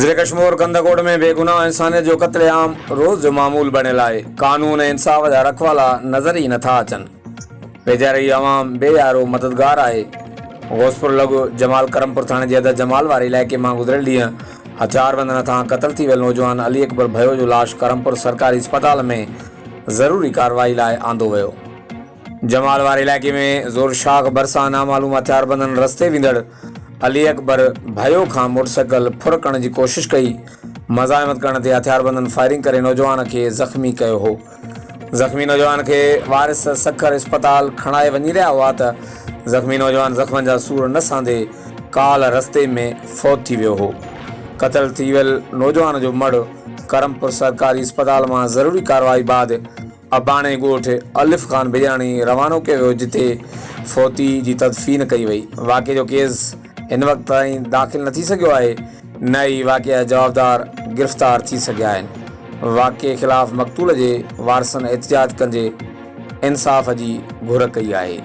ضلعي ڪشمور ڪنڌڪوٽ ۾ بيگناهه انسانيت جو قتل عام روز جو معمول بڻيل آهي، قانون ۽ انصاف جا رکوالا نظر ئي نٿا اچن، ويچاري عوام بي يارو مددگار آهي، غوثپور لڳ جمال ڪرمپور ٿاڻي جي حد جمال واري علائقي مان گذريل ڏينهن هٿياربندن هٿان قتل ٿي ويل نوجوان علي اڪبر ڀيو جو لاش ڪرمپور سرڪاري اسپتال ۾ ضروري ڪارروائي لاء آندو ويو. جمال واري علائقي ۾ زور شاخ ڀرسان نامعلوم هٿياربندن رستي ويندڙ علي اڪبر ڀيو کان موٽرسائيڪل ڦر ڪرڻ جي ڪوشش ڪئي، مزاحمت ڪرڻ تي هٿياربندن فائرنگ ڪري نوجوان کي زخمي ڪيو هو. زخمي نوجوان کي وارث سکر اسپتال کڻائي وڃي رهيا هئا ته زخمي نوجوان زخمن جا سور نه سهندي ڪالهه رستي ۾ فوت ٿي ويو هو. قتل ٿي ويل نوجوان جو مڙهه ڪرمپور سرڪاري اسپتال مان ضروري ڪارروائي بعد اباڻي ڳوٺ الف خان بجاڻي روانو ڪيو ويو جتي فوتي جي تدفين ڪئي وئي. واقعي جو ڪيس هن وقت تائين داخل نه ٿي سگهيو آهي نه ئي واقعي جا جوابدار گرفتار ٿي سگهيا آهن. واقعي خلاف مقتول جي وارثن احتجاج ڪندي انصاف جي گهر ڪئي آهي.